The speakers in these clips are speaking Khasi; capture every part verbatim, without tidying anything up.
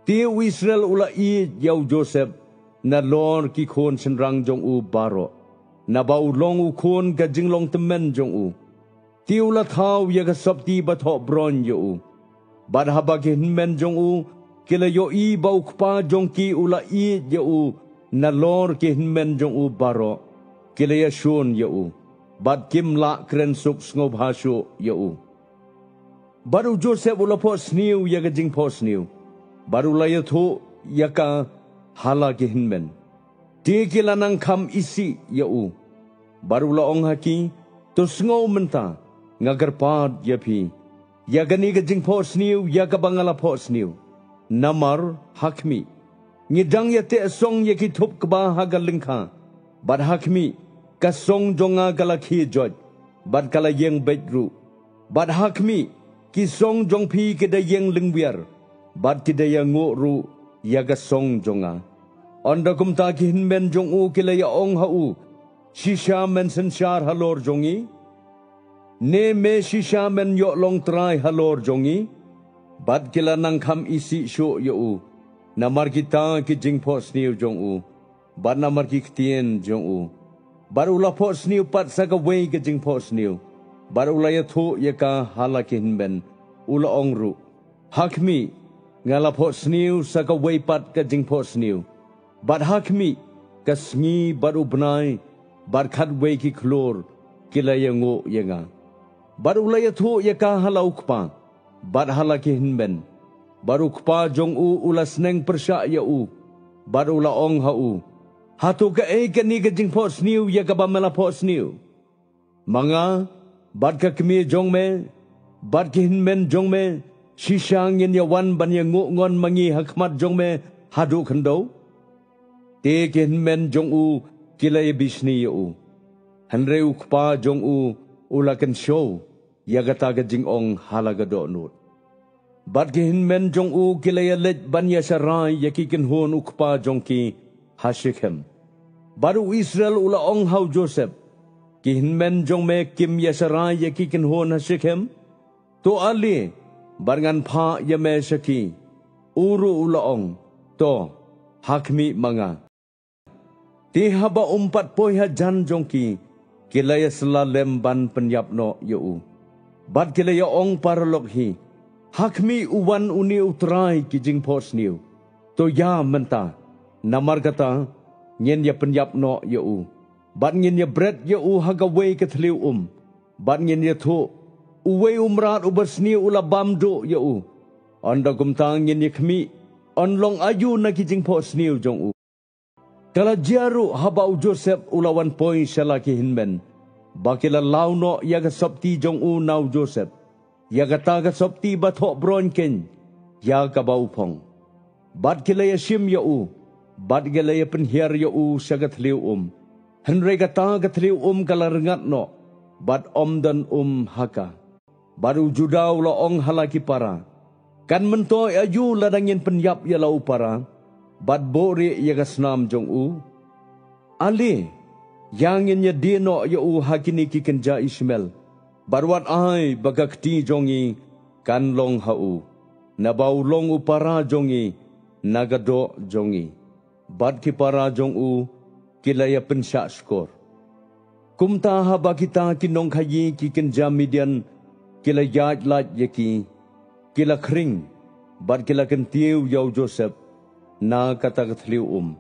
Te u Israel u la ïeit ïa u Joseph nalor ki khun shynrang jong u baroh, naba u long u khun ka jinglong tymmen jong u. Te u la thaw ïa ka sopti ba thoh bron ïa u. Bad haba ki hynmen jong u ki la ïohi ba u kpa jong ki u la ïeit ïa u nalor ki hynmen jong u baroh, ki la ïashun ïa u, bad kim lah kren suk sngewbha shuh ïa u. Bad u Joseph u la phohsniew ïa ka jingphohsniew, bad u la ïathuh ïa ka ha la ki hynmen. Te ki la nang kham isih ïa u. Bad u la ong ha ki, to sngew mynta, nga kyrpad ïa phi ïa kane ka jingphohsniew ïa kaba nga la phohsniew. Namar, ha khmih, ngi dang ïateh song ïa ki thup kba ha ka lyngkha. Bad ha khmih, ka song jong nga ka la khie joit, bad ka la ïeng beit ruh. Bad ha khmih, ki song jong phi ki da ïeng lyngwiar, bad ki da ïanguh ruh ïa ka song jong nga. Ynda kumta ki hynmen jong u ki la ïa ong ha u, shisha men synshar halor jong ngi? Ne me shisha men ïoh long trai halor jong ngi? Bad ki la nang kham isih shuh ïa u namar kita ki jingphohsniew jong u, bad namar ki ktien jong u. Bad u la phohsniew pat sa kawei ka jingphohsniew, bad u la ïathuh ïa ka ha la ki hynmen, u la ong ruh, ha khmih, nga la phohsniew sa kawei pat ka jingphohsniew. Bad ha khmih, ka sngi bad u bnai bad khatwei ki khlur ki la ïanguh ïa nga. Bad u la ïathuh ïa ka ha la u kpa bad ha la ki hynmen. Bad u kpa jong u u la sneng pyrshah ïa u, bad u la ong ha u, hato kaei kane ka jingphohsniew ïa kaba me la phohsniew? Ma nga bad ka kmie jong me bad ki hynmen jong me, shisha ngin ïa wan ban ïanguh ngon ma ngi ha khmat jong me haduh khyndew? Te ki hynmen jong u ki la ïa bishni ïa u, hynrei u kpa jong u u la kynshew ïa kata ka jingong ha la ka dohnud. Bad ki hynmen jong u ki la ïa leit ban ïa sharai ïa ki kynhun u kpa jong ki ha Shekhem. Bad u Israel u la ong ha u Joseph, ki hynmen jong me kim ïa sharai ïa ki kynhun ha Shekhem? To ale, bad ngan phah ïa me sha ki. U ruh u la ong, to, ha khmih ma nga. Te haba um pat poi hajan jong ki, ki la ïa sla lem ban pynïap noh ïa u. Bad ki la ïa ong paralok hi, ha khmih u wan une u trai ki jingphohsniew. To ïa mynta, namar kata, ngin ïa pynïap noh ïa u, bad ngin ïa bret ïa u ha kawei ka thliew um, bad ngin ïathuh, uwei u mrad uba sniew u la bam duh ïa u. Ynda kumta ngin ïa khmih, yn long aïu na ki jingphohsniew jong u? Ka la jia ruh haba u Joseph u la wan poi sha la ki hynmen, ba ki la law noh ïa ka sopti jong u na u Joseph, ïa kata ka sopti ba thoh bron keiñ, ïa kaba u phong. Bad ki la ïa shim ïa u, bad ki la ïa pynhiar ïa u sha ka thliew um, hynrei kata ka thliew um ka la rngat noh, bad ym don um ha ka. Bad u Judah u la ong ha la ki para, kan myntoi aïu lada ngin pynïap ïa la u para, bad buhrieh ïa ka snam jong u? Ale, ïa ngin ïa die noh ïa u ha kine ki kynja Ishmael, bad wat ai ba ka kti jong ngi kan long ha u, naba u long u para jong ngi na ka doh jong ngi. Bad ki para jong u ki la ïa pynshah shkor. Kumta haba kita ki nongkhaïi ki kynja Midian ki la ïaid lait ïa ki, ki la khring, bad ki la kyntiew ïa u Joseph na kata ka thliew um.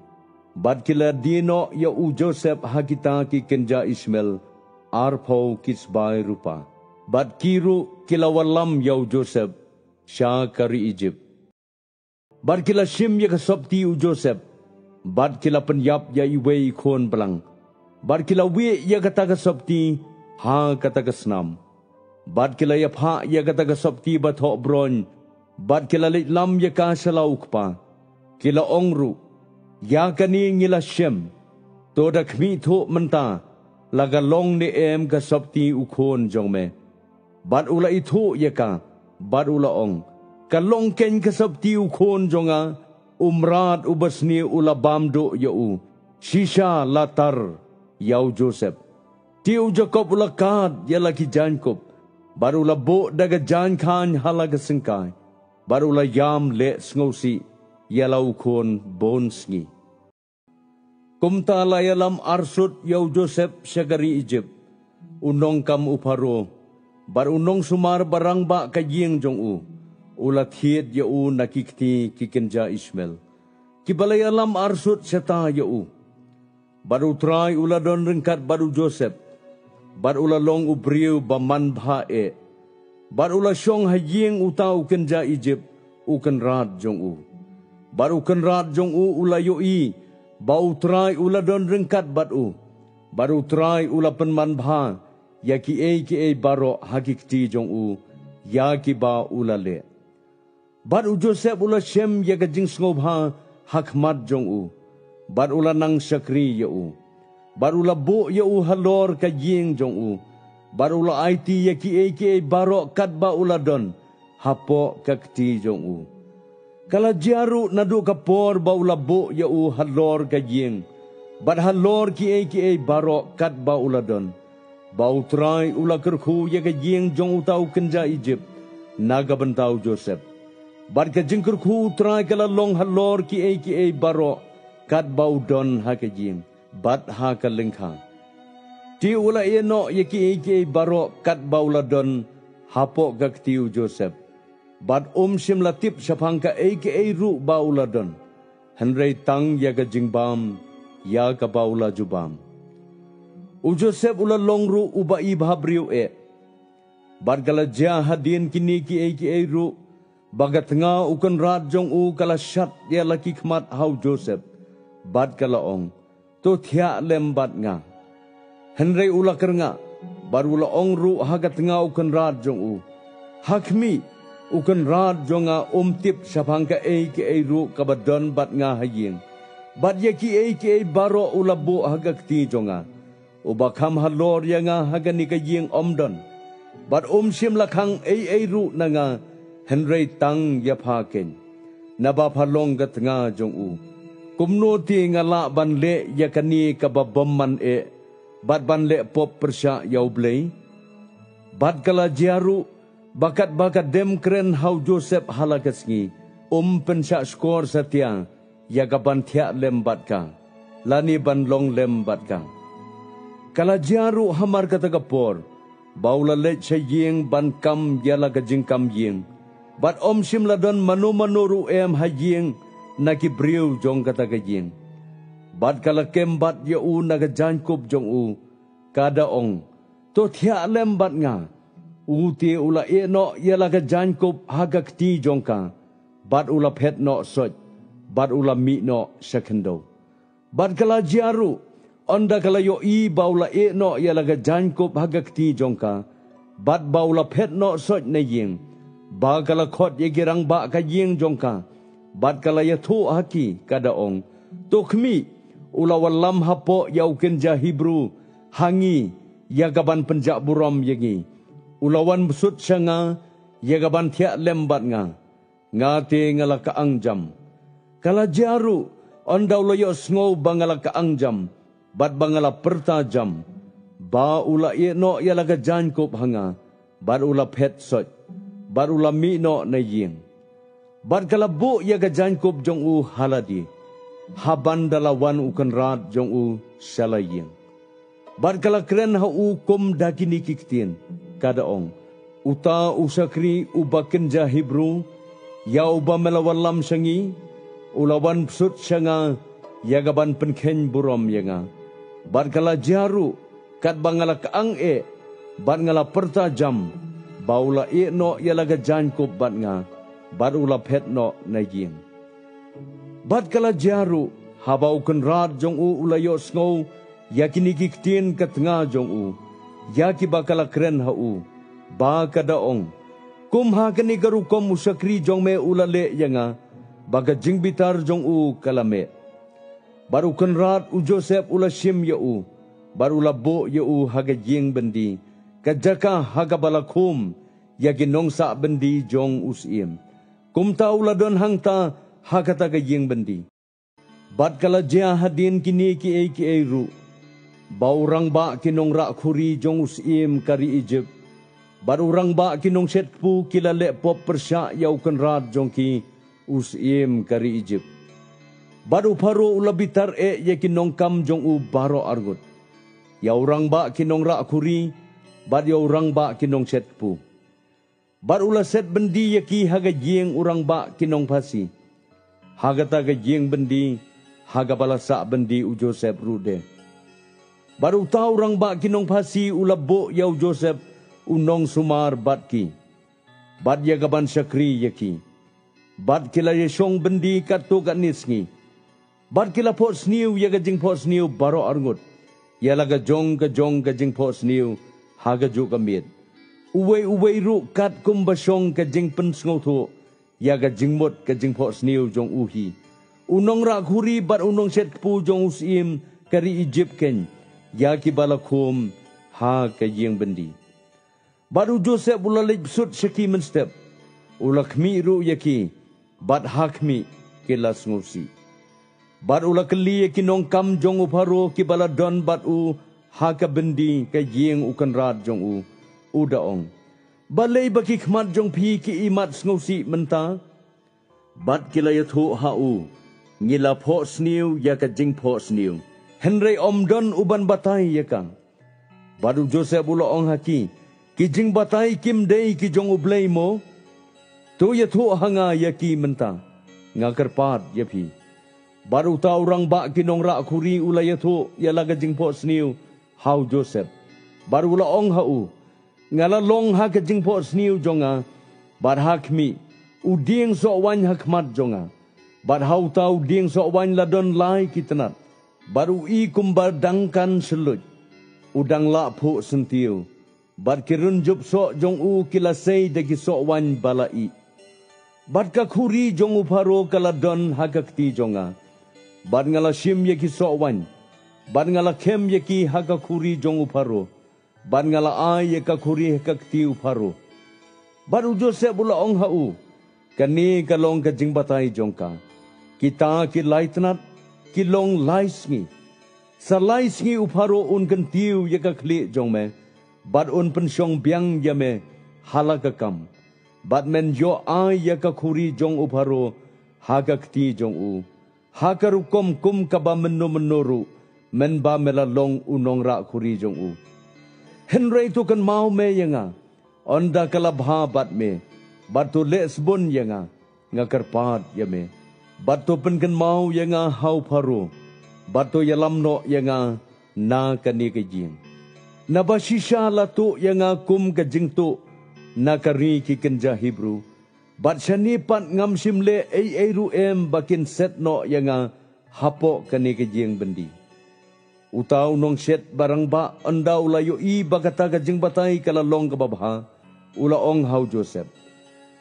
Bad ki la die noh ïa u Joseph ha kita ki kynja Ishmael arphew ki sbai rupa. Bad ki ruh ki la wallam ïa u Joseph sha ka ri Ijipt. Bad ki la shim ïa ka sopti u Joseph, bad ki la pynïap ïa iwei i khun blang. Bad ki la wieh ïa kata ka sopti ha kata ka snam. Bad ki la ïa phah ïa kata ka sopti ba thoh bron, bad ki la leit lam ïa ka sha la u kpa. Ki la ong ruh, ïa kane ngi la shem. To da khmih thuh mynta, la ka long ne em ka sopti u khun jong me. Bad u la ithuh ïa ka, bad u la ong, ka long keiñ ka sopti u khun jong nga, u mrad uba sniew u la bam duh ïa u, shisha la tar ïa u Joseph. Te u Jakob u la kad ïa la ki jaiñkup, bad u la buh da ka jaiñkhain ha la ka syngkai, bad u la ïam leh sngewsih. ïa la u khun bun sngi. Kumta la ïalam arsut ïa u Joseph sha ka ri Ijipt, u nongkam u Pharaoh, bad u nongsumar ba rangbah ka ïing jong u, u la thied ïa u na ki kti ki kynja Ishmael, kiba la ïalam arsut shata ïa u. Bad U Trai u la don ryngkat bad u Joseph, bad u la long u briew ba manbha eh, bad u la shong ha ïing uta u kynja Ijipt, u kynrad jong u. Bad u kynrad jong u u la ïohi ba U Trai u la don ryngkat bad u, bad U Trai u la pynmanbha ïa kiei kiei baroh ha ki kti jong u, ïa kiba u la leh. Bad u Joseph u la shem ïa ka jingsngewbha ha khmat jong u, bad u la nang shakri ïa u. Bad u la buh ïa u halor ka ïing jong u, bad u la aiti ïa kiei kiei baroh katba u la don hapoh ka kti jong u. Ka la jia ruh naduh ka por ba u la buh ïa u halor ka ïing, bad halor kiei kiei baroh katba u la don, ba U Trai u la kyrkhu ïa ka ïing jong uta u kynja Ijipt na ka bynta u Joseph. Bad ka jingkyrkhu U Trai ka la long halor kiei kiei baroh katba u don ha ka ïing bad ha ka lyngkha. Te u la ïeh noh ïa kiei kiei baroh katba u la don hapoh ka kti u Joseph, bad um shym la tip shaphang kaei kaei ruh ba u la don, hynrei tang ïa ka jingbam ïa kaba u la ju bam. U Joseph u la long ruh uba i bhabriew eh. Bad ka la jia hadien kine kiei kiei ruh, ba ka tnga u kynrad jong u ka la shat ïa la ki khmat ha u Joseph, bad ka la ong, "To thiah lem bad nga." Hynrei u la kyrngah, bad u la ong ruh ha ka tnga u kynrad jong u, "Ha khmih, u kynrad jong nga um tip shaphang kaei kaei ruh kaba don bad nga ha ïing, bad ïa kiei kiei baroh u la buh ha ka kti jong nga. Uba kham halor ïa nga ha kane ka ïing um don, bad um shym la khang ei ei ruh na nga, hynrei tang ïa pha keiñ, naba pha long ka tnga jong u. Kumno te nga lah ban leh ïa kane kaba bymman eh, bad ban leh pop pyrshah ïa U Blei?" Bad ka la jia ruh, ba katba ka dem kren ha u Joseph ha la ka sngi, um pynshah shkor satia ïa ka ban thiah lem bad ka, lane ban long lem bad ka. Ka la jia ruh hamar kata ka por, ba u la leit sha ïing ban kam ïa la ka jingkam ïing, bad um shym la don mano mano ruh em ha ïing na ki briew jong kata ka ïing. Bad ka la kem bat ïa u na ka jaiñkup jong u, ka da ong, "To thiah lem bad nga." U te u la ïeh noh ïa la ka jaiñkup ha ka kti jong ka, bad u la phet noh soit, bad u la mih noh sha khyndew. Bad ka la jia ruh, ynda ka la ïohi ba u la ïeh noh ïa la ka jaiñkup ha ka kti jong ka, bad ba u la phet noh soit na ïing, ba ka la khot ïa ki rangbah ka ïing jong ka, bad ka la ïathuh ha ki, ka da ong, "To khmih, u la wallam hapoh ïa u kynja Hebru ha ngi, ïa ka ban pynjah burom ïa ngi. U la wan bsut sha nga ïa ka ban thiah lem bad nga. Nga te nga la ka-ang jam." Ka la jia ruh, ynda u la ïohsngew ba nga la ka-ang jam, bad ba nga la pyrta jam, ba u la ïeh noh ïa la ka jaiñkup ha nga, bad u la phet soit, bad u la mih noh na ïing. Bad ka la buh ïa ka jaiñkup jong u ha lade, ha ban da la wan u kynrad jong u sha la ïing. Bad ka la kren ha u kum da kine ki ktien, ka da ong, "Uta u shakri uba kynja Hebru, ïa uba me la wallam sha ngi, u la wan bsut sha nga ïa ka ban pynkheiñ burom ïa nga. Bad ka la jia ruh, katba nga la ka-ang eh, bad nga la pyrta jam, ba u la ïeh noh ïa la ka jaiñkup bad nga, bad u la phet noh na ïing." Bad ka la jia ruh, haba u kynrad jong u u la ïohsngew ïa kine ki ktien ka tnga jong u, ïa kiba ka la kren ha u, ba ka da ong, "Kum ha kane ka rukom u shakri jong me u la leh ïa nga, ba ka jingbitar jong u ka la meh." Bad u kynrad u Joseph u la shim ïa u, bad u la buh ïa u ha ka ïing byndi, ka jaka ha kaba la khum ïa ki nongsah byndi jong u syiem. Kumta u la don hangta ha kata ka ïing byndi. Bad ka la jia hadien kine kiei kiei ruh, ba u rangbah ki nongrah khuri jong u syiem ka ri Ijipt, bad u rangbah ki nongshet kpu ki la leh pop pyrshah ïa u kynrad jong ki, u syiem ka ri Ijipt. Bad u Pharo u la bitar eh ïa ki nongkam jong u baroh arngut, ïa u rangbah ki nongrah khuri, bad ïa u rangbah ki nongshet kpu. Bad u la set byndi ïa ki ha ka ïing u rangbah ki nongphasi, ha kata ka ïing byndi ha kaba la sah byndi u Joseph ruh de. Bad uta u rangbah ki nongphasi u la buh ïa u Joseph u nongsumar bad ki, bad ïa ka ban shakri ïa ki. Bad ki la ïashong byndi katto katne sngi. Bad ki la phohsniew ïa ka jingphohsniew baroh arngut, ïa la ka jong ka jong ka jingphohsniew ha kajuh ka miet, uwei uwei ruh katkum ba shong ka jingpynsngewthuh ïa ka jingmut ka jingphohsniew jong u hi. U nongrah khuri bad u nongshet kpu jong u syiem ka ri Ijipt keiñ, ïa kiba la khum ha ka ïing byndi. Bad u Joseph u la leit bsut sha ki mynstep, u la khmih ruh ïa ki, bad ha khmih ki la sngewsih. Bad u la kylli ïa ki nongkam jong u Pharo kiba la don bad u ha ka byndi ka ïing u kynrad jong u, u da ong, balei ba ki khmat jong phi ki imat sngewsih mynta? Bad ki la ïathuh ha u, ngi la phohsniew ïa ka jingphohsniew, hynrei ym don u ban batai ïa ka. Bad u Joseph u la ong ha ki, ki jingbatai kim dei ki jong U Blei mo? To ïathuh ha nga ïa ki mynta, nga kyrpad ïa phi. Bad uta u rangbah ki nongrah khuri u la ïathuh ïa la ka jingphohsniew ha u Joseph. Bad u la ong ha u, nga la long ha ka jingphohsniew jong nga, bad ha khmih, u dieng sohwaiñ ha khmat jong nga. Bad ha uta u dieng sohwaiñ la don lai ki tnat, bad u i kumba dang kan shylluit, u dang lah phuh syntiew. Bad ki rynjup soh jong u ki la sei da ki sohwaiñ ba la ih. Bad ka khuri jong u Pharo ka la don ha ka kti jong nga. Bad nga la shim ïa ki sohwaiñ, bad nga la khem ïa ki ha ka khuri jong u Pharo, bad nga la ai ïa ka khuri ha ka kti u Pharo. Bad u Joseph u la ong ha u, kane ka long ka jingbatai jong ka. Kita ki lai tnat ki long lai sngi. Sa lai sngi u Pharo un kyntiew ïa ka khlieh jong me, bad un pynshong biang ïa me ha la ka kam. Bad men ïoh ai ïa ka khuri jong u Pharo ha ka kti jong u, ha ka rukom kum kaba mynno mynno ruh, mynba me la long u nongrah khuri jong u. Hynrei to kynmaw me ïa nga, ynda ka la bha bad me, bad to leh sbun ïa nga, nga kyrpad ïa me. Bad to pynkynmaw ïa nga ha u Pharo, bad to ïalam noh ïa nga na kane ka ïing. Naba shisha la tuh ïa nga kum ka jingtuh na ka ri ki kynja Hebru, bad shane pat ngam shym leh ei ei ruh em ba kin set noh ïa nga hapoh kane ka ïing byndi. Uta u nongshet ba rangbah, ynda u la ïohi ba kata ka jingbatai ka la long kaba bha, u la ong ha u Joseph,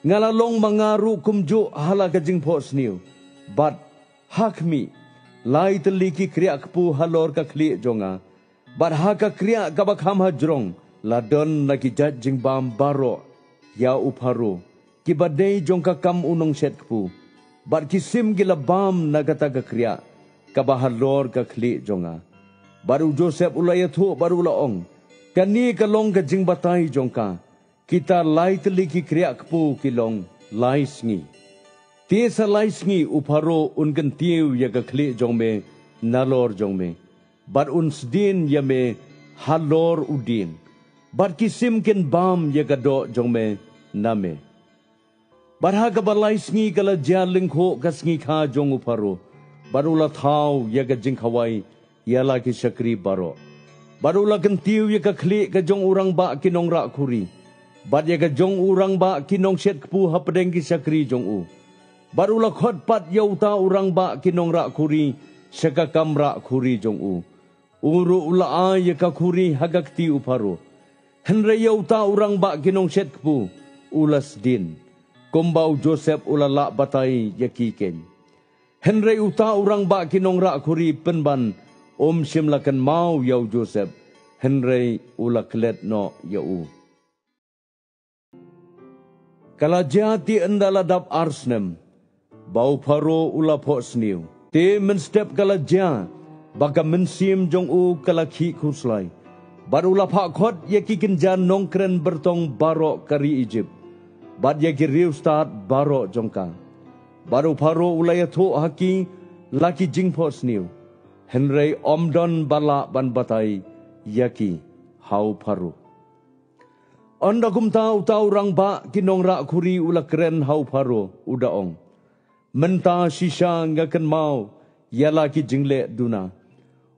nga la long ma nga ruh kumjuh ha la ka jingphohsniew. Bad ha khmih, lai tylli ki kriah kpu halor ka khlieh jong nga. Bad ha ka kriah kaba kham hajrong la don na ki jait jingbam baroh ïa u Pharo, kiba dei jong ka kam u nongshet kpu. Bad ki sim ki la bam na kata ka kriah kaba halor ka khlieh jong nga. Bad u Joseph u la ïathuh bad u la ong, kane ka long ka jingbatai jong ka. Kita lai tylli ki kriah kpu ki long lai sngi. Te sa lai sngi u Pharo un kyntiew ïa ka khlieh jong me nalor jong me, bad un sdien ïa me halor u dieng, bad ki sim kin bam ïa ka doh jong me na me. Bad ha kaba lai sngi ka la jia lyngkhuh ka sngi kha jong u Pharo, bad u la thaw ïa ka jingkhawai ïa la ki shakri baroh. Bad u la kyntiew ïa ka khlieh ka jong u rangbah ki nongrah khuri, bad ïa ka jong u rangbah ki nongshet kpu hapdeng ki shakri jong u. Bad u la khot pat ïa uta u rangbah ki nongrah khuri sha ka kamrah khuri jong u. U ruh u la ai ïa ka khuri ha ka kti u Pharo. Hynrei ïa uta u rangbah ki nongshet kpu u la sdien, kumba u Joseph u la lah batai ïa ki keiñ. Hynrei uta u rangbah ki nongrah khuri pynban um shym la kynmaw ïa u Joseph, hynrei u la klet noh ïa u. Ka la jia te ynda la dap ar snem ba u Pharo u la phohsniew. Te mynstep ka la jia ba ka mynsiem jong u ka la khih khuslai, bad u la phah khot ïa ki kynja nongkren byrtong baroh ka ri Ijipt, bad ïa ki riewstad baroh jong ka. Bad u Pharaoh u la ïathuh ha ki la ki jingphohsniew, hynrei ym don ba lah ban batai ïa ki ha u Pharaoh. Ynda kumta uta u rangbah ki nongrah khuri u la kren ha u Pharaoh, u da ong, mynta shisha nga kynmaw ïa la ki jingleh duna.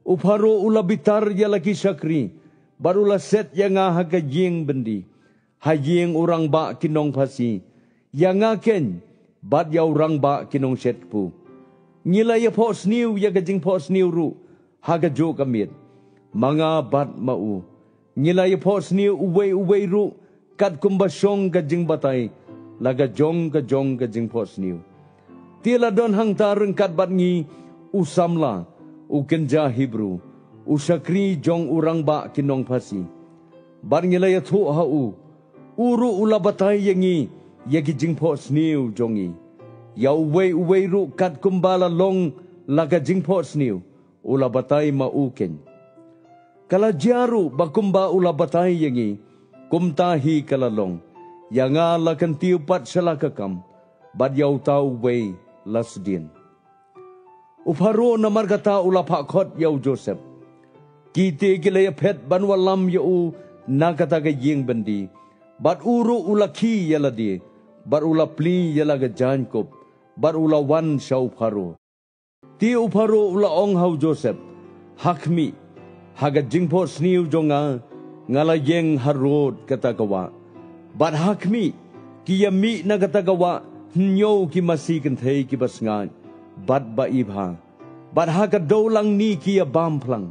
U Pharaoh u la bitar ïa la ki shakri, bad u la set ïa nga ha ka ïing byndi, ha ïing u rangbah ki nongphasi, ïa nga keiñ bad ïa u rangbah ki nongshet kpu. Ngi la ïaphohsniew ïa ka jingphohsniew ruh ha kajuh ka miet, ma nga bad ma u. Ngi la ïaphohsniew uwei uwei ruh katkum ba shong ka jingbatai la ka jong ka jong ka jingphohsniew. Te la don hangta ryngkat bad ngi u samla, u kynja Hebru, u shakri jong u rangbah ki nongphasi. Bad ngi la ïathuh ha u, u ruh u la batai ïa ngi ïa ki jingphohsniew jong ngi. Ïa uwei uwei ruh katkum ba la long la ka jingphohsniew, u la batai ma u keiñ. Ka la jia ruh ba kumba u la batai ïa ngi, kumta hi ka la long. Ïa nga la kyntiew pat sha la ka kam, bad ïa uta uwei la sdien. U Pharaoh namar kata u la phah khot ïa u Joseph. Ki te ki la ïaphet ban wallam ïa u na kata ka ïing byndi, bad u ruh u la khie ïa lade, bad u la plie ïa la ka jaiñkup, bad u la wan sha u Pharaoh. Te u Pharaoh u la ong ha u Joseph, ha khmih, ha ka jingphohsniew jong nga, nga la ïeng harud kata ka wah. Bad ha khmih, ki ïamih na kata ka wah hynñiew ki masi kynthei kiba sngaid bad ba ibha. Bad ha ka dewlang ni ki ïabam phlang.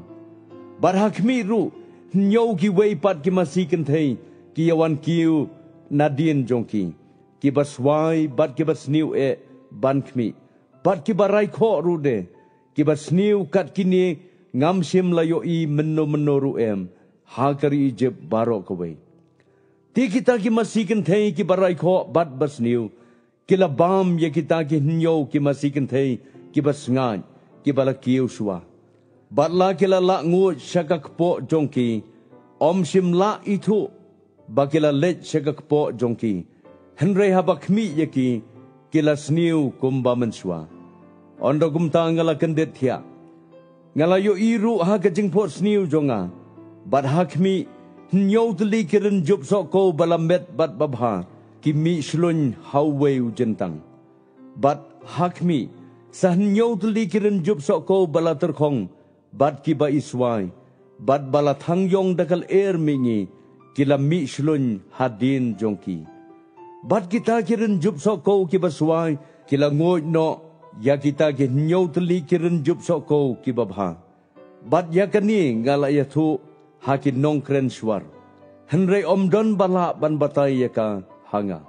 Bad ha khmih ruh, hynñiew kiwei pat ki masi kynthei ki ïawan kiew nadien jong ki, kiba swai bad kiba sniew eh ban khmih, bad kiba raikhoh ruh de, kiba sniew kat kine ngam shym la ïohi mynno mynno ruh em ha ka ri Ijipt baroh kawei. Te kita ki masi kynthei kiba raikhoh bad ba sniew ki la bam ïa kita ki hynñiew ki masi kynthei kiba sngaid, kiba la kiew shuwa. Bad la ki la lah nguid sha ka kpoh jong ki, ym shym lah ithuh ba ki la leit sha ka kpoh jong ki, hynrei haba khmih ïa ki, ki la sniew kumba mynshuwa. Ynda kumta nga la kyndit thiah. Nga la ïohi ruh ha ka jingphohsniew jong nga, bad ha khmih, hynñiew tylli ki rynjup sohkow ba la met bad ba bha ki mih shlun ha uwei u jyntang. Bad ha khmih, sa hynñiew tylli ki rynjup sohkow ba la tyrkhong bad kiba iswai, bad ba la thang ïong da ka lyer mihngi, ki la mih shlun hadien jong ki. Bad kita ki rynjup sohkow kiba swai ki la nguid noh ïa kita ki hynñiew tylli ki rynjup sohkow kiba bha. Bad ïa kane nga la ïathuh ha ki nongkren shwar, hynrei ym don ba lah ban batai ïa ka ha nga.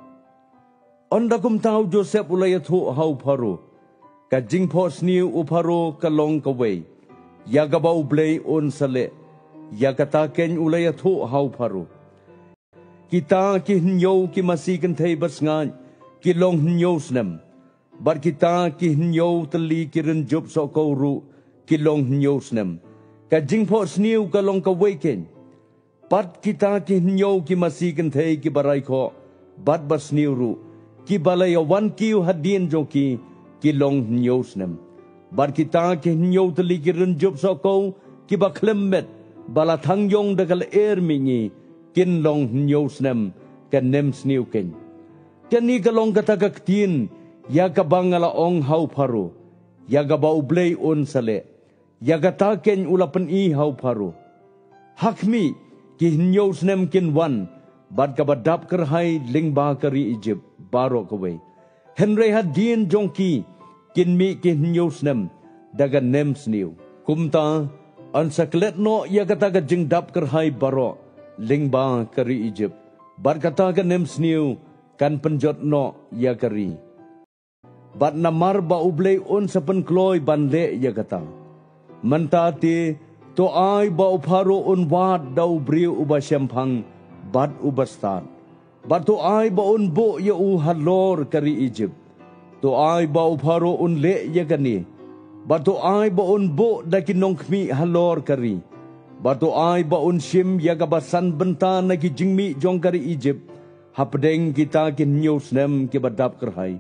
Ynda kumta u Joseph u la ïathuh ha u Pharaoh, ka jingphohsniew u Pharaoh ka long kawei, ïa kaba U Blei un sa leh. Ïa kata keiñ u la ïathuh ha u Pharaoh. Kita ki hynñiew ki masi kynthei basngaid ki long hynñiew snem, bad kita ki hynñiew tylli ki rynjup sohkow ruh ki long hynñiew snem. Ka jingphohsniew ka long kawei keiñ. Bad kita ki hynñiew ki masi kynthei kiba raikhoh bad basniew ruh, kiba la ïawan kiew hadien jong ki, ki long hynñiew snem. Bad kita ki hynñiew tylli ki rynjup sohkow kiba khlem met, ba la thang ïong da ka lyer mihngi, kin long hynñiew snem, ka nemsniew keiñ. Kane ka long kata ka ktien ïa kaba nga la ong ha u Pharaoh, ïa kaba U Blei un sa leh. Ïa kata keiñ u la pyni ha u Pharaoh. Ha khmih, ki hynñiew snem kin wan, bad kaba dap kyrhai lyngba ka ri Ijipt baroh kawei. Hynrei hadien jong ki, kin mih ki hynñiew snem da ka nemsniew. Kumta, yn sa klet noh ïa kata ka jingdap kyrhai baroh lyngba ka ri Ijipt, bad kata ka nemsniew kan pynjot noh ïa ka ri. Bad namar ba U Blei un sa pynkloi ban leh ïa kata, mynta te, to ai ba u Pharaoh un wad da u briew uba shemphang bad uba stad. Bad to ai ba un buh ïa u halor ka ri Ijipt. To ai ba u Pharaoh un leh ïa kane. Bad to ai ba un buh da ki nongkhmih halor ka ri. Bad to ai ba un shim ïa kaba san bynta na ki jingmih jong ka ri Ijipt, hapdeng kita ki hynñiew snem kiba dap kyrhai.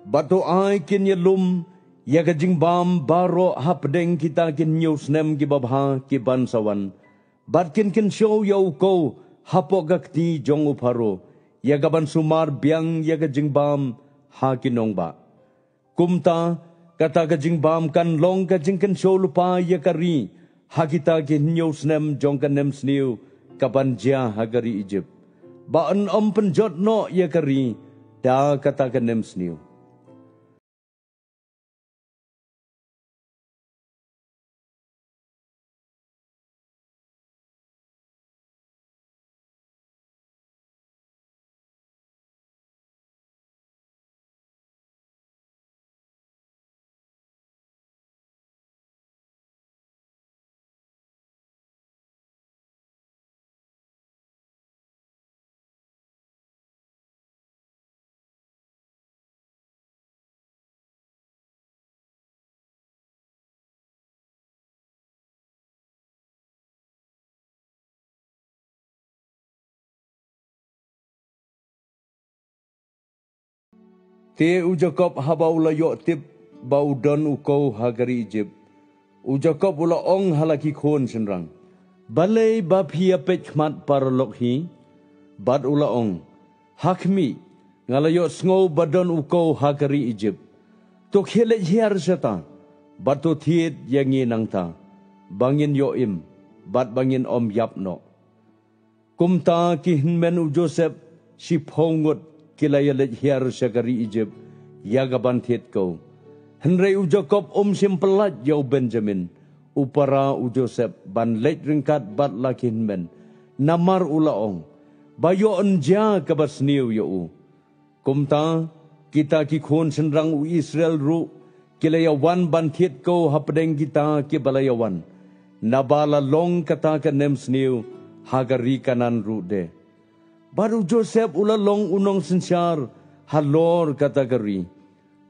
Bad to ai kin ïalum ïa ka jingbam baroh hapdeng kita ki hynñiew snem ki babha ki ban sa wan, bad kin kynshew ïa u kew hapoh ka kti jong u Pharaoh, ïa ka ban sumar biang ïa ka jingbam ha ki nongbah. Kumta, kata ka jingbam kan long ka jingkynshew lypa ïa ka ri ha kita ki hynñiew snem jong ka nemsniew ka ban jia ha ka ri Ijipt, ba yn ym pynjot noh ïa ka ri da kata ka nemsniew. Te u Jakob haba u la ïoh tip ba u don u kew ha ka ri Ijipt, u Jakob u la ong ha la ki khun shynrang, "Balei ba phi ïa peit khmat paralok hi?" Bad u la ong, "Ha khmih, nga la ïohsngew ba don u kew ha ka ri Ijipt. To khie leit hiar shata, bad to thied ïa ngi nangta, ba ngin ïoh im, bad ba ngin ym ïap noh." Kumta ki hynmen u Joseph shiphew ngut ki la ïa leit hiar sha ka ri Ijipt ïa ka ban thied kew. Hynrei u Jakob um shym pyllait ïa u Benjamin, u para u Joseph, ban leit ryngkat bad la ki hynmen, namar u la ong, "Ba ïoh yn jia kaba sniew ïa u." Kumta, kita ki khun shynrang u Israel ruh ki la ïa wan ban thied kew hapdeng kita kiba la ïa wan, naba la long kata ka nemsniew ha ka ri Kanaan ruh de. Bad u Joseph u la long u nongsynshar halor kata ka ri,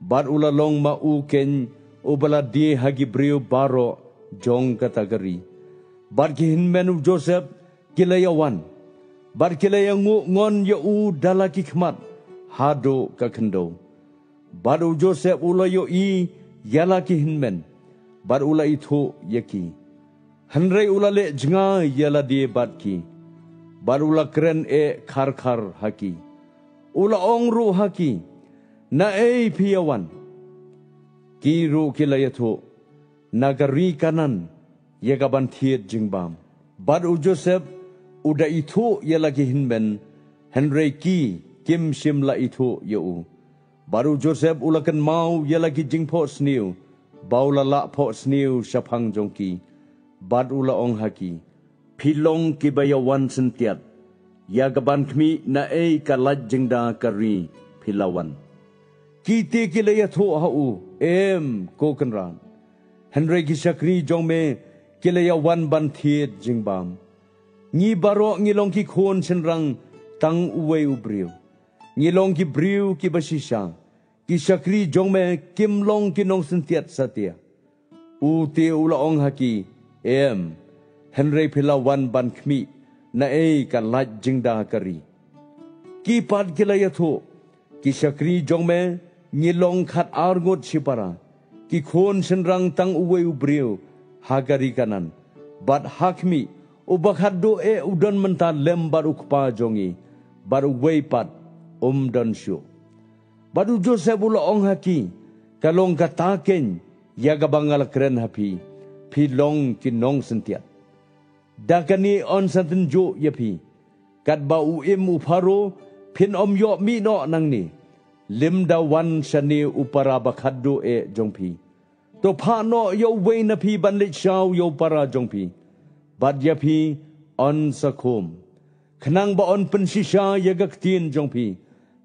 bad u la long ma u keiñ uba la die ha ki briew baroh jong kata ka ri. Bad ki hynmen u Joseph ki la ïa wan, bad ki la ïa nguh ngon ïa u da la ki khmat haduh ka khyndew. Bad u Joseph u la ïohi ïa la ki hynmen, bad u la ithuh ïa ki. Hynrei u la leh jngai ïa lade bad ki, bad u la kren eh khar khar ha ki. U la ong ruh ha ki, "Naei phi ïa wan?" Ki ruh ki la ïathuh, "Na ka ri Kanaan, ïa ka ban thied jingbam." Bad u Joseph u da ithuh ïa la ki hynmen, hynrei ki kim shym la ithuh ïa u. Bad u Joseph u la kynmaw ïa la ki jingphohsniew ba u la lah phohsniew shaphang jong ki, bad u la ong ha ki, "Phi long kiba ïa wan syntiat, ïa ka ban khmih naei ka lait jingda ka ri phi la wan." Ki te ki la ïathuh ha u, "Em, ko kynrad. Hynrei ki shakri jong me ki la ïa wan ban thied jingbam. Ngi baroh ngi long ki khun shynrang tang uwei u briew. Ngi long ki briew kiba shisha. Ki shakri jong me kim long ki nongsyntiat satia." U te u la ong ha ki, "Em, hynrei phi la wan ban khmih naei ka lait jingda ka ri." Ki pat ki la ïathuh, "Ki shakri jong me ngi long khat ar ngut shipara, ki khun shynrang tang uwei u briew ha ka ri Kanaan. Bad ha khmih, uba khatduh eh u don mynta lem bad u kpa jong ngi, bad uwei pat um don shuh." Bad u Joseph u la ong ha ki, "Ka long kata keiñ ïa kaba nga la kren ha phi, phi long ki nongsyntiat. Da kane yn sa tynjuh ïa phi, katba u im u Pharaoh phin ym ïoh mih noh nangne, lymda wan shane u para ba khatduh eh jong phi. To phah noh ïa uwei na phi ban leit shaw ïa u para jong phi, bad ïa phi yn sa khum, khnang ba yn pynshisha ïa ka ktien jong phi,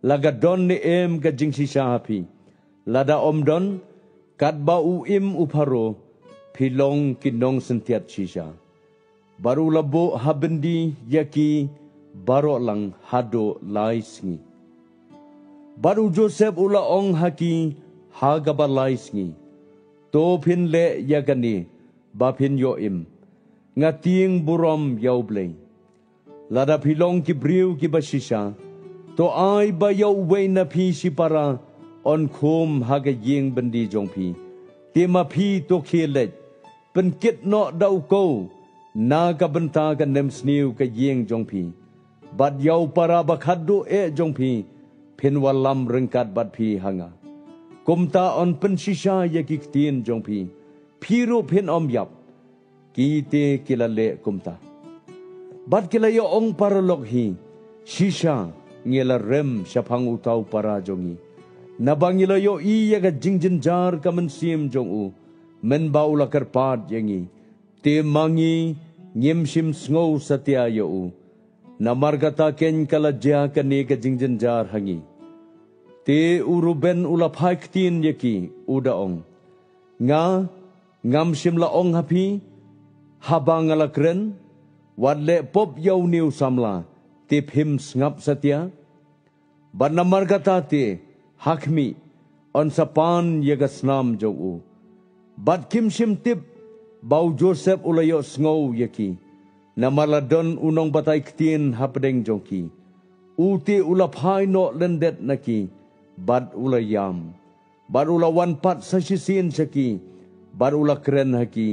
la ka don ne em ka jingshisha ha phi. Lada ym don, katba u im u Pharaoh, phi long ki nongsyntiat shisha." Bad u la buh ha byndi ïa ki baroh lang haduh lai sngi. Bad u Joseph u la ong ha ki ha kaba lai sngi, "To phin leh ïa kane ba phin ïoh im. Nga tieng burom ïa U Blei. Lada phi long ki briew kiba shisha, to ai ba ïa uwei na phi shipara yn khum ha ka ïing byndi jong phi. Te ma phi to khie leit, pynkit noh da u kew na ka bynta ka nemsniew ka ïing jong phi. Bad ïa u para ba khatduh eh jong phi, phin wallam ryngkat bad phi ha nga. Kumta yn pynshisha ïa ki ktien jong phi, phi ruh phin ym ïap. Ki te ki la leh kumta. Bad ki la ïa ong paralok hi, shisha, ngi la rem shaphang uta u para jong ngi. Naba ngi la ïohi ïa ka jingjynjar ka mynsiem jong u, mynba u la kyrpad ïa ngi. Te ma ngi, ngim shym sngew satia ïa u. Namar kata keiñ ka la jia kane ka jingjynjar ha ngi. Te u Reuben u la phai ktien ïa ki, u da ong, nga, ngam shym la ong ha phi, haba nga la kren, wat leh pop ïa une u samla, te phim sngap satia? Bad namar kata te, ha khmih, yn sa pan ïa ka snam jong u. Bad kim shym tip ba u Joseph u la ïohsngew ïa ki. Namar la don u nongbatai ktien hapdeng jong ki. U te u la phai noh lyndet na ki, bad u la ïam. Bad u la wan pat sa shisien sha ki, bad u la kren ha ki,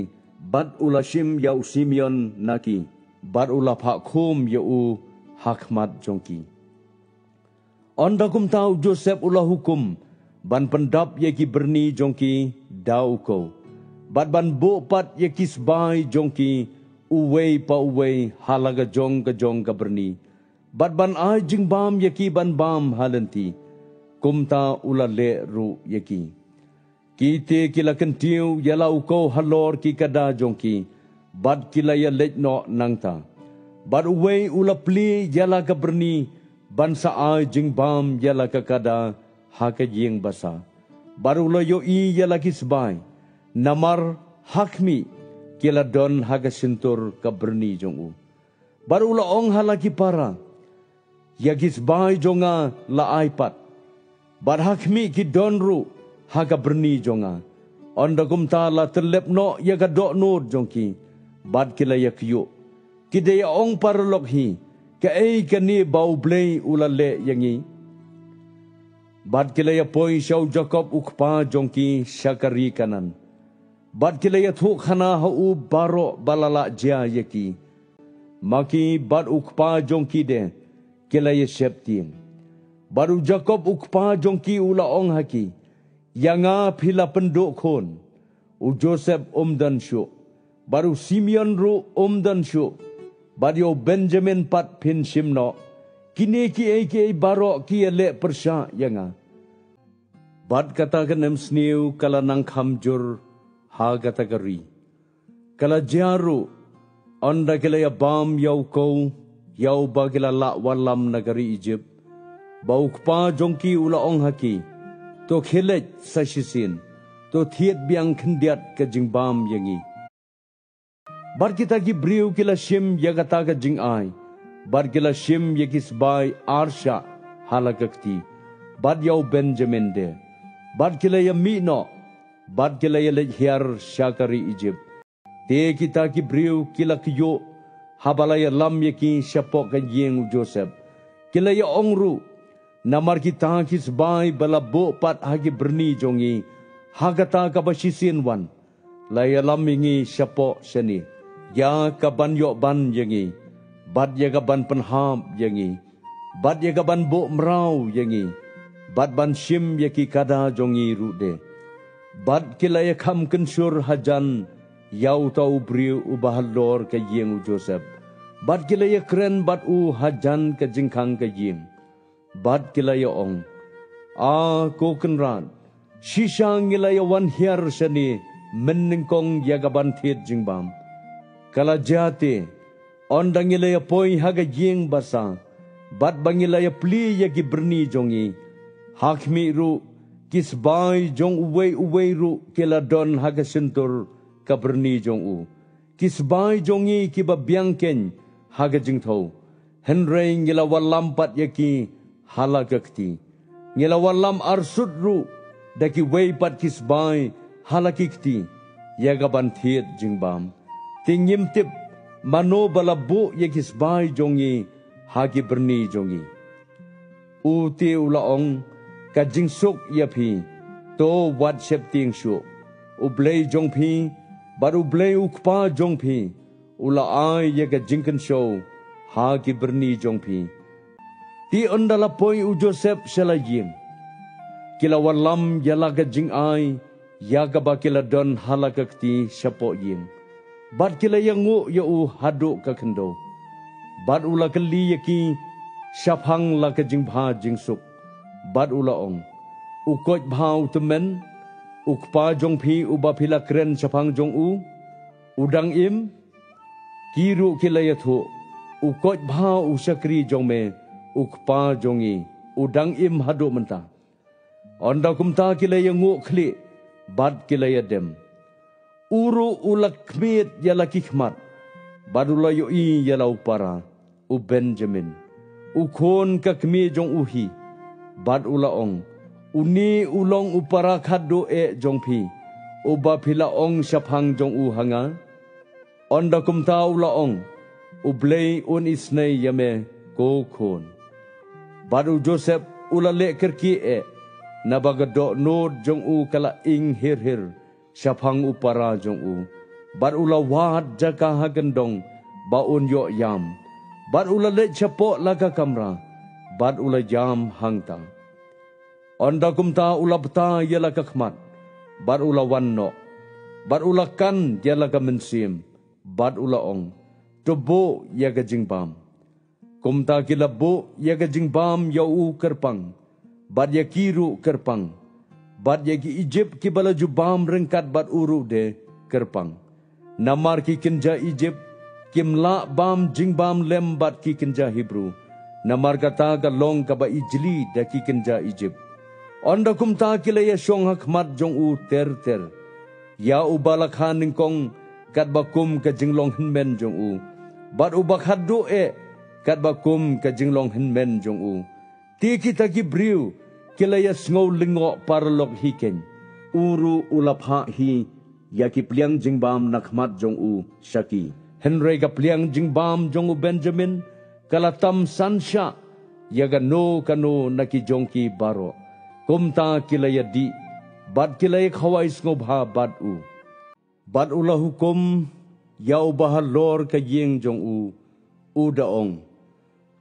bad u la shim ïa u Simeon na ki, bad u la phah khum ïa u ha khmat jong ki. Ynda kumta u Joseph u la hukum ban pyndap ïa ki byrni jong ki da u kew, bad ban buh pat ïa ki sbai jong ki uwei pa uwei ha la ka jong ka jong ka byrni, bad ban ai jingbam ïa ki ban bam ha lynti. Kumta u la leh ruh ïa ki. Ki te ki la kyntiew ïa la u kew halor ki kada jong ki, bad ki la ïa leit noh nangta. Bad uwei u la plie ïa la ka byrni ban sa ai jingbam ïa la ka kada ha ka ïing basa. Bad u la ïohi ïa la ki sbai, namar ha khmih ki la don ha ka shyntur ka byrni jong u. Bad u la ong ha la ki para, ïa ki sbai jong nga la ai pat. Bad ha khmih ki don ruh ha ka byrni jong nga. Ynda kumta la tyllep noh ïa ka dohnud jong ki, bad ki la ïa kyiuh. Ki da ïa ong paralok hi, kaei kane ba U Blei u la leh ïa ngi? Bad ki la ïa poi sha u Jakob u kpa jong ki sha ka ri Kanaan. Bad ki la ïathuh khana ha u baroh ba la lah jia ïa ki. Ma ki bad u kpa jong ki de, ki la ïa sheptieng. Bad u Jakob u kpa jong ki u la ong ha ki, ïa nga phi la pynduh khun. U Joseph um don shuh. Bad u Simeon ruh um don shuh. Bad ïa u Benjamin pat phin shim noh. Kine kiei kiei baroh ki ïa leh pyrshah ïa nga. Bad kata ka nemsniew ka la nang kham jur ha kata ka ri. Ka la jia ruh, ynda ki la ïa bam ïa u kew, ïa uba ki la lah wallam na ka ri Ijipt, ba u kpa jong ki u la ong ha ki, to khie leit sa shisien, to thied biang khyndiat ka jingbam ïa ngi. Bad kita ki briew ki la shim ïa kata ka jingai, bad ki la shim ïa ki sbai ar shah ha la ka kti, bad ïa u Benjamin de, bad ki la ïa mih noh, bad ki la ïa leit hiar sha ka ri Ijipt. Te kita ki briew ki la kyiuh haba la ïalam ïa ki shapoh ka ïing u Joseph. Ki la ïa ong ruh, namar kita ki sbai ba la buh pat ha ki byrni jong ngi ha kata kaba shisien wan, la ïalam ïa ngi shapoh shane, ïa ka ban ïoh ban ïa ngi, bad ïa ka ban pynhap ïa ngi, bad ïa ka ban buh mraw ïa ngi, bad ban shim ïa ki kada jong ngi ruh de. Bad ki la ïa kham kynshur hajan ïa uta u briew uba halor ka ïing u Joseph, bad ki la ïa kren bad u hajan ka jingkhang ka ïing. Bad ki la ïa ong, a ko Kynrad, shisha ngi la ïa wan hiar shane mynnyngkong ïa ka ban thied jingbam. Ka la jia te, ynda ngi la ïa poi ha ka ïing basa, bad ba ngi la ïa plie ïa ki byrni jong ngi, ha khmih ruh, ki sbai jong uwei uwei ruh ki la don ha ka shyntur ka byrni jong u. Ki sbai jong ngi kiba biang keiñ ha ka jingthew, hynrei ngi la wallam pat ïa ki ha la ka kti. Ngi la wallam arsut ruh da kiwei pat ki sbai ha la ki kti, ïa ka ban thied jingbam. Te ngim tip mano ba la buh ïa ki sbai jong ngi ha ki byrni jong ngi. U te u la ong, ka jingsuk ïa phi, to wat sheptieng shuh. U Blei jong phi bad U Blei u kpa jong phi u la ai ïa ka jingkynshew ha ki byrni jong phi. Te ynda la poi u Joseph sha la ïing, ki la wallam ïa la ka jingai ïa kaba ki la don ha la ka kti shapoh ïing, bad ki la ïanguh ïa u haduh ka khyndew. Bad u la kylli ïa ki shaphang la ka jingbha jingsuk, bad u la ong, u koit bha u tymmen, u kpa jong phi uba phi la kren shaphang jong u, u dang im? Ki ruh ki la ïathuh, u koit bha u shakri jong me, u kpa jong ngi, u dang im haduh mynta. Ynda kumta ki la ïanguh khlieh bad ki la ïadem. U ruh u la khmied ïa la ki khmat, bad u la ïohi ïa la u para, u Benjamin, u khun ka kmie jong u hi, bad u la ong, une u long u para khatduh eh jong phi, uba phi la ong shaphang jong u ha nga. Ynda kumta u la ong, U Blei un isynei ïa me, ko khun. Bad u Joseph u la leh kyrkieh eh, naba ka dohnud jong u ka la ing hir hir shaphang u para jong u, bad u la wad jaka ha kyndong ba un ïoh ïam, bad u la leit shapoh la ka kamra, bad u la ïam hangta. Ynda kumta u la bta ïa la ka khmat, bad u la wan noh, bad u la kan ïa la ka mynsiem, bad u la ong, to buh ïa ka jingbam. Kumta ki la buh ïa ka jingbam ïa u kyrpang, bad ïa ki ruh kyrpang, bad ïa ki Ijipt kiba la ju bam ryngkat bad u ruh de kyrpang. Namar ki kynja Ijipt kim lah bam jingbam lem bad ki kynja Hebru, namar kata ka long kaba ijli da ki kynja Ijipt. Ynda kumta ki la ïashong ha khmat jong u ter ter, ïa uba la kha nyngkong katba kum ka jinglong hynmen jong u, bad uba khatduh eh katba kum ka jinglong hynmen jong u. Te kita ki briew ki la ïasngew lyngngoh paralok hi keiñ. U ruh u la phah hi ïa ki pliang jingbam na khmat jong u sha ki. Hynrei ka pliang jingbam jong u Benjamin ka la tam san shah ïa kano kano na ki jong ki baroh. Kumta ki la ïadih bad ki la ïakhawai sngewbha bad u. Bad u la hukum ïa uba halor ka ïing jong u, u da ong,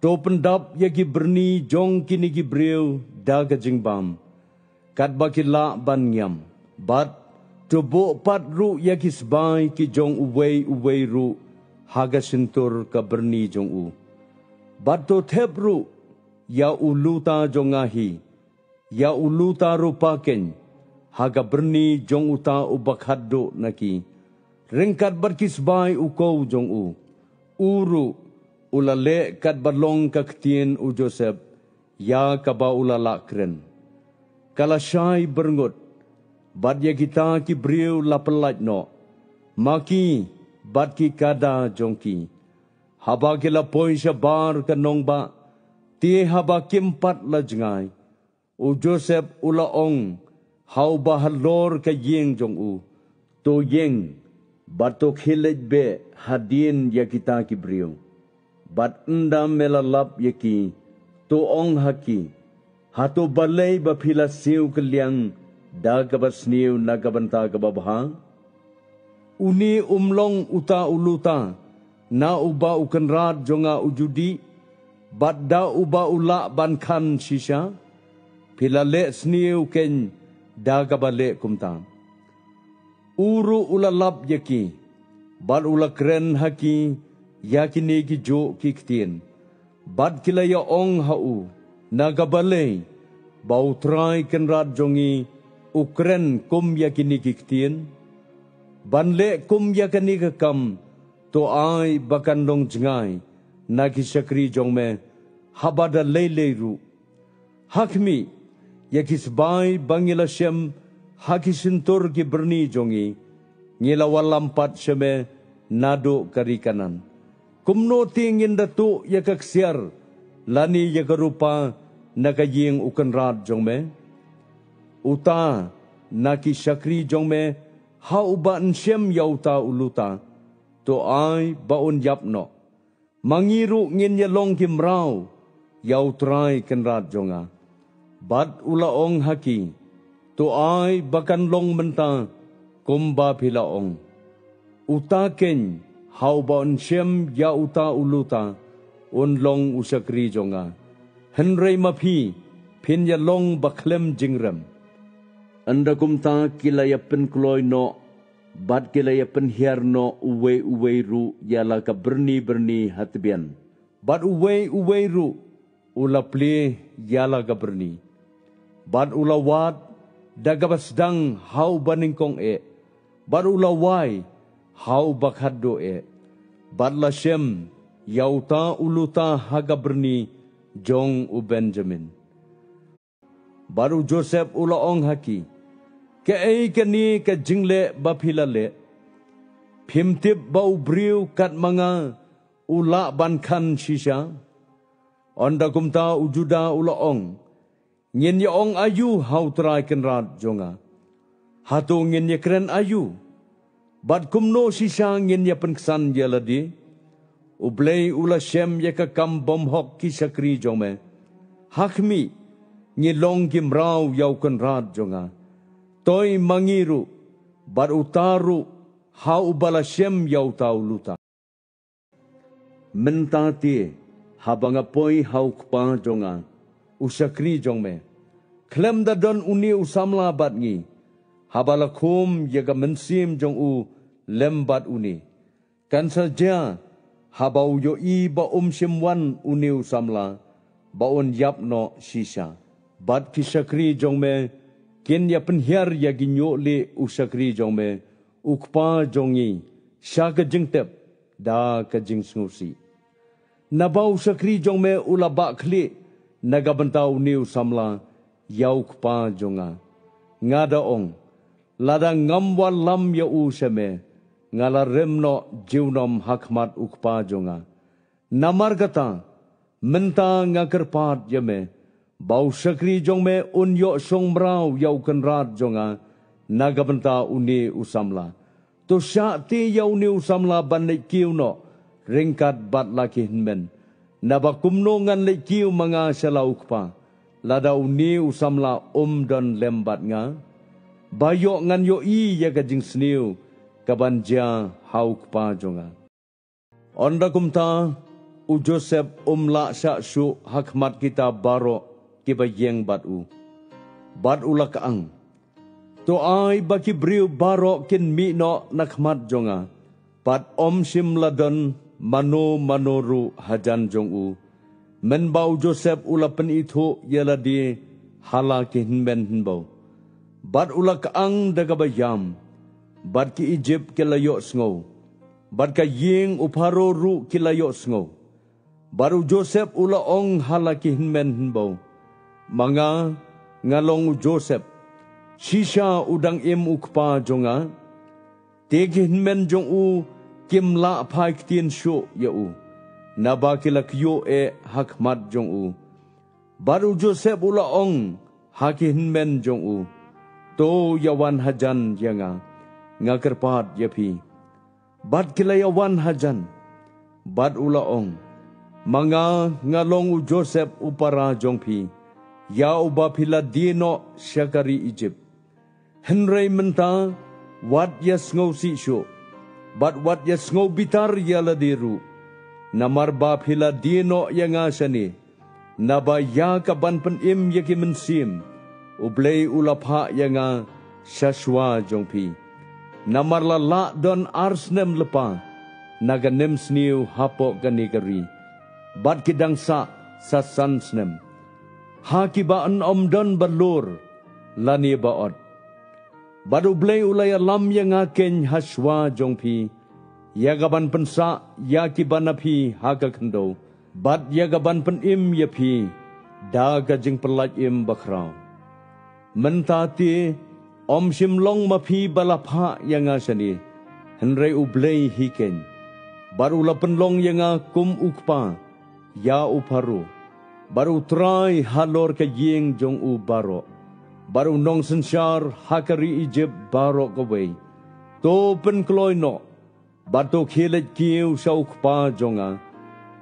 to pyndap ïa ki byrni jong kine ki briew da ka jingbam, katba ki lah ban ngiam. Bad to buh pat ruh ïa ki sbai ki jong uwei uwei ruh ha ka shyntur ka byrni jong u. Bad to thep ruh ïa u luta jong nga hi, ïa u luta rupa keiñ, ha ka byrni jong uta uba khatduh na ki, ryngkat bad ki sbai u kow jong u. U ruh u la leh katba long ka ktien u Joseph, ïa kaba u la lah kren. Ka la shai byrngut, bad ïa kita ki briew la pyllait noh, ma ki bad ki kada jong ki, haba ki la poi shabar ka nongbah. Te haba kim pat la jngai, u Joseph u la ong ha uba halor ka ïing jong u, to ïeng bad to khie leit beh hadien ïa kita ki briew. Bad ynda me la lap ïa ki, to ong ha ki, hato balei ba phi la siew kylliang da kaba sniew na ka bynta kaba bha? Une um long uta u luta na uba u kynrad jong nga u ju dih, bad da uba u lah ban khan shisha? Phi la leh sniew keiñ da kaba leh kumta. U ruh u la lap ïa ki, bad u la kren ha ki ïa kine ki juh ki ktien. Bad ki la ïa ong ha u, na ka balei ba U Trai Kynrad jong ngi u kren kum ïa kine ki ktien? Ban leh kum ïa kane ka kam, to ai ba kan long jngai na ki shakri jong me, haba da lei lei ruh. Ha khmih, ïa ki sbai ba ngi la shem ha ki shyntur ki byrni jong ngi, ngi la wallam pat sha me naduh ka ri Kanaan. Kumno te ngin da tuh ïa ka ksiar lane ïa ka rupa na ka ïing u kynrad jong me? Uta na ki shakri jong me, ha uba yn shem ïa uta u luta, to ai ba un ïap noh. Ma ngi ruh ngin ïa long ki mraw ïa U Trai Kynrad jong nga. Bad u la ong ha ki, to ai ba kan long mynta kumba phi la ong. Uta keiñ ha uba yn shem ïa uta u luta, un long u shakri jong nga. Hynrei ma phi, phin ïalong ba khlem jingrem. Ynda kumta ki la ïa pynkloi noh, bad ki la ïa pynhiar noh uwei uwei ruh ïa la ka byrni byrni ha tbian. Bad uwei uwei ruh u la plie ïa la ka byrni. Bad u la wad da kaba sdang ha uba nyngkong eh, bad u la wai ha uba khatduh eh. Bad la shem ïa uta u luta ha ka byrni jong u Benjamin. Bad u Joseph u la ong ha ki, kaei kane ka jingleh ba phi la leh? Phim tip ba u briew kat ma nga u lah ban khan shisha? Ynda kumta u Judah u la ong, ngin ïa ong aïu ha u Trai Kynrad jong nga? Hato ngin ïa kren aïu? Bad kumno shisha ngin ïa pynksan ïa lade? U Blei u la shem ïa ka kam bymhok ki shakri jong me. Ha khmih, ngi long ki mraw ïa u Kynrad jong nga. Toi ma ngi ruh, bad uta ruh ha uba la shem ïa uta u luta. Mynta te, haba nga poi ha u kpa jong nga, u shakri jong me, khlem da don une u samla bad ngi, haba la khum ïa ka mynsiem jong u lem bad une. Kan sa jia, haba u ïohi ba um shym wan une u samla, ba un ïap noh shisha. Bad ki shakri jong me kin ïa pynhiar ïa ki ñiuh lieh u shakri jong me, u kpa jong ngi, sha ka jingtep da ka jingsngewsih. Naba u shakri jong me u la bah khlieh na ka bynta une u samla ïa u kpa jong nga. Nga da ong, lada ngam wallam ïa u sha me, nga la rem noh junom ha khmat u kpa jong nga. Namar kata, mynta nga kyrpad ïa me, ba u shakri jong me un ïoh shong mraw ïa u kynrad jong nga na ka bynta une u samla. To shah te ïa une u samla ban leit kiew noh ryngkat bad la ki hynmen. Naba kumno ngan leit kiew ma nga sha la u kpa, lada une u samla um don lem bad nga? Ba ïoh ngan ïohi ïa ka jingsniew ka ban jia ha u kpa jong nga. Ynda kumta, u Joseph um lah shah shuh ha khmat kita baroh kiba ïeng bad u. Bad u la kang, to ai ba ki briew baroh kin mih noh na khmat jong nga. Bad um shym la don mano mano ruh hajan jong u, mynba u Joseph u la pynithuh ïa lade ha la ki hynmen hynbew. Bad u la kang da kaba ïam, bad ki Ijipt ki la ïohsngew, bad ka ïing u Pharaoh ruh ki la ïohsngew. Bad u Joseph u la ong ha la ki hynmen hynbew, ma nga, nga long u Joseph. Shisha u dang im u kpa jong nga? Te ki hynmen jong u kim lah phai ktien shuh ïa u, naba ki la kyiuh eh ha khmat jong u. Bad u Joseph u la ong ha ki hynmen jong u, to ïa wan hajan ïa nga, nga kyrpad ïa phi. Bad ki la ïa wan hajan. Bad u la ong, ma nga, nga long u Joseph u para jong phi, ïa uba phi la die noh sha ka ri Ijipt. Hynrei mynta, wat ïa sngewsih shuh, bad wat ïa sngew bitar ïa lade ruh. Namar ba phi la die noh ïa nga shane, naba ïa ka ban pynim ïa ki mynsiem, U Blei u la phah ïa nga sha shuwa jong phi. Namar la lah don ar snem lypa na ka nemsniew hapoh kane ka ri, bad ki dang sah sa san snem, ha kiba yn ym don ba lur lane ba ot. Bad U Blei u la ïalam ïa nga keiñ ha shuwa jong phi, ïa ka ban pynsah ïa kiba na phi ha ka khyndew, bad ïa ka ban pynim ïa phi da ka jingpyllait im bakhraw. Mynta te, ym shym long ma phi ba la phah ïa nga shane, hynrei U Blei hi keiñ. Bad u la pynlong ïa nga kum u kpa ïa u Pharaoh, bad u trai halor ka ïing jong u baroh, bad u nongsynshar ha ka ri Ijipt baroh kawei. To pynkloi noh, bad to khie leit kiew sha u kpa jong nga,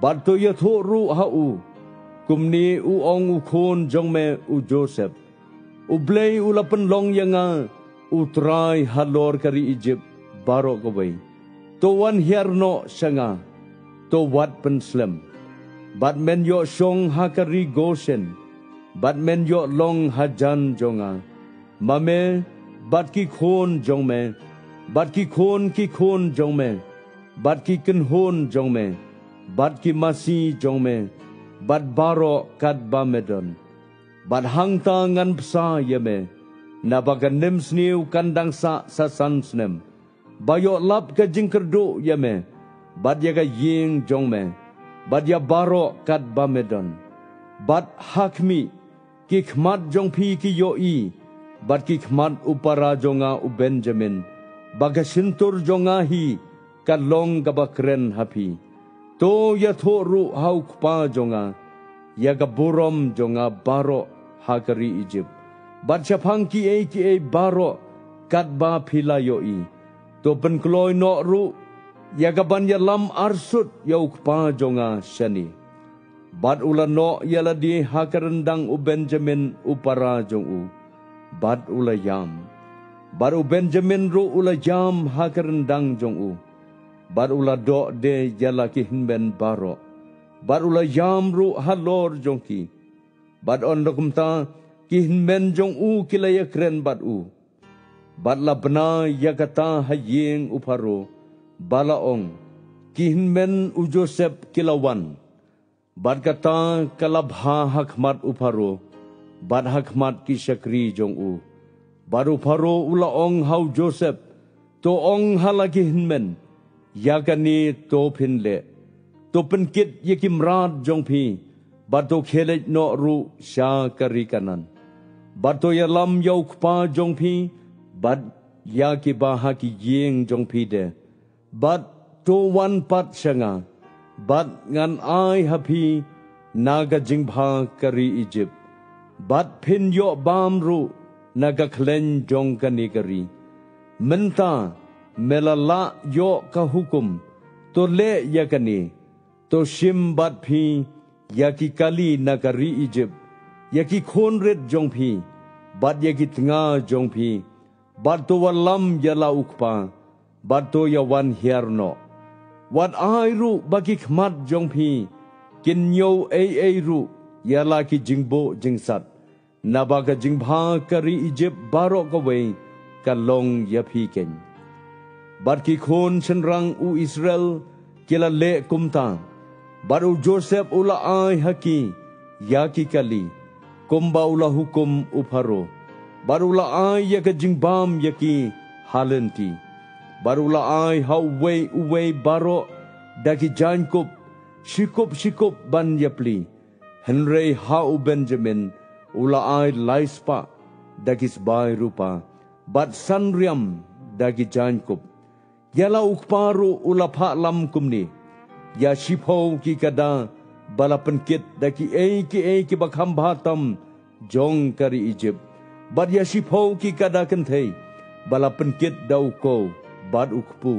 bad to ïathuh ruh ha u, Kumne u ong u khun jong me u Joseph, U Blei u la pynlong ïa nga u trai halor ka ri Ijipt baroh kawei. To wan hiar noh sha nga, to wat pynslem. Bad men ïoh shong ha ka ri Goshen, bad men ïoh long hajan jong nga. Ma me, bad ki khun jong me, bad ki khun ki khun jong me, bad ki kynhun jong me, bad ki masi jong me, bad baroh katba me don. Bad hangta ngan bsa ïa me, naba ka nemsniew kan dang sah sa san snem. Ba ïoh lap ka jingkyrduh ïa me, bad ïa ka ïing jong me, bad ïa baroh katba me don. Bad ha khmih, ki khmat jong phi ki ïohi, bad ki khmat u para jong nga u Benjamin, ba ka shyntur jong nga hi ka long kaba kren ha phi. To ïathuh ruh ha u kpa jong nga ïa ka burom jong nga baroh ha ka ri Ijipt, bad shaphang kiei kiei baroh katba phi la ïohi. To pynkloi noh ruh ïa ka ban ïalam arsut ïa u kpa jong nga shane. Bad u la noh ïa lade ha ka ryndang u Benjamin u para jong u, bad u la ïam. Bad u Benjamin ruh u la ïam ha ka ryndang jong u, bad u la doh de ïa la ki hynmen baroh, bad u la ïam ruh halor jong ki. Bad ynda kumta, ki hynmen jong u ki la ïakren bad u, bad la bna ïa kata ha ïing u Pharaoh, ba la ong, Ki hynmen u Joseph ki la wan. Bad kata ka la bha ha khmat u Pharaoh, bad ha khmat ki shakri jong u. Bad u Pharaoh u la ong ha u Joseph, To ong ha la ki hynmen, ïa kane to phin leh: To pynkit ïa ki mrad jong phi, bad to khie leit noh ruh sha ka ri Kanaan. Bad to ïalam ïa u kpa jong phi, bad ïa kiba ha ki ïing jong phi de. Bad to wan pat sha nga, bad ngan ai ha phi na ka jingbha ka ri Ijipt, bad phin ïoh bam ruh na ka khleiñ jong kane ka ri. Mynta me la lah ïoh ka hukum, to leh ïa kane: To shim bad phi ïa ki kali na ka ri Ijipt, ïa ki khun rit jong phi, bad ïa ki tnga jong phi, bad to wallam ïa la u kpa, bad to ïawan hiar noh. Wat ai ruh ba ki khmat jong phi kin ñiew ei ei ruh ïa la ki jingbuh jingsat, naba ka jingbha ka ri Ijipt baroh kawei ka long ïa phi keiñ. Bad ki khun shynrang u Israel ki la leh kumta, bad u Joseph u la ai ha ki ïa ki kali, kumba u la hukum u Pharaoh, bad u la ai ïa ka jingbam ïa ki ha lynti. Bad u la ai ha uwei uwei baroh da ki jaiñkup, shikup shikup ban ïapli. Hynrei ha u Benjamin u la ai lai spah da ki sbai rupa, bad san riam da ki jaiñkup. Ïa la u kpa ruh u la phah lam kumne: Ïa shiphew ki kada ba la pynkit da kiei kiei kiba kham bha tam jong ka ri Ijipt, bad ïa shiphew ki kada kynthei ba la pynkit da u kow bad u kpu,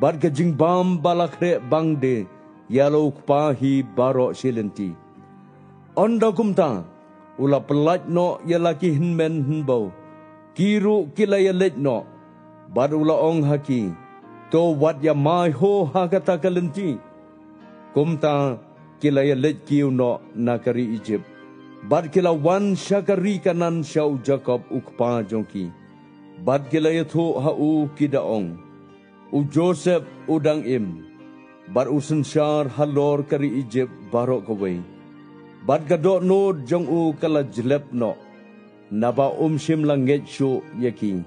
bad ka jingbam ba la khreh bang de ïa la u kpa hi baroh shi lynti. Ynda kumta u la pyllait noh ïa la ki hynmen hynbew, ki ruh ki la ïaleit noh. Bad u la ong ha ki: To wat ïamai ho ha kata ka lynti. Kumta ki la ïaleit kiew noh na ka ri Ijipt, bad ki la wan sha ka ri Kanaan sha u Jakob u kpa jong ki. Bad ki la ïathuh ha u, ki da ong: U Joseph u dang im, bad u synshar halor ka ri Ijipt baroh kawei, bad ka dohnud jong u ka la jlep noh, naba um shym la ngeit shuh ïa ki.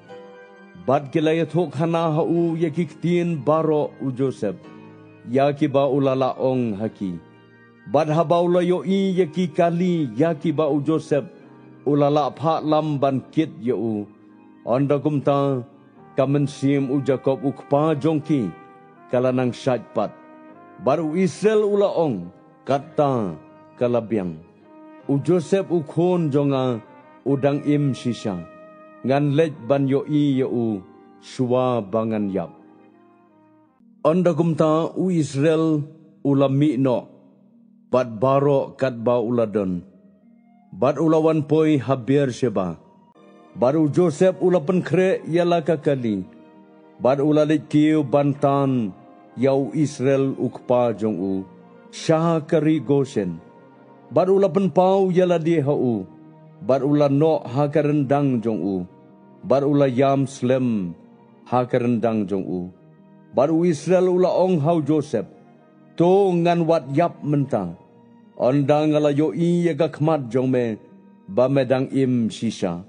Bad ki la ïathuhkhana ha u ïa ki ktien baroh u Joseph, ïa kiba u la lah ong ha ki. Bad haba u la ïohi ïa ki kali ïa kiba u Joseph u la lah phah lam ban kit ïa u, ynda kumta ka mynsiem u Jakob u kpa jong ki ka la nang shait pat. Bad u Israel u la ong: Kata ka la biang. U Joseph u khun jong nga u dang im shisha. Ngan leit ban ïohi ïa u shuwa ba ngan ïap. Ynda kumta u Israel u la mih noh, bad baroh katba u la don, bad u la wan poi ha Beersheba. Bad u Joseph u la pynkhreh ïa la ka kali, bad u la leit kiew ban tan ïa u Israel u kpa jong u sha ka ri Goshen. Bad u la pynpaw ïa lade ha u, bad u la noh ha ka ryndang jong u, bad u la ïam slem ha ka ryndang jong u. Bad u Israel u la ong ha u Joseph, To ngan wad ïap mynta, ynda nga la ïohi ïa ka khmat jong me ba me dang im shisha.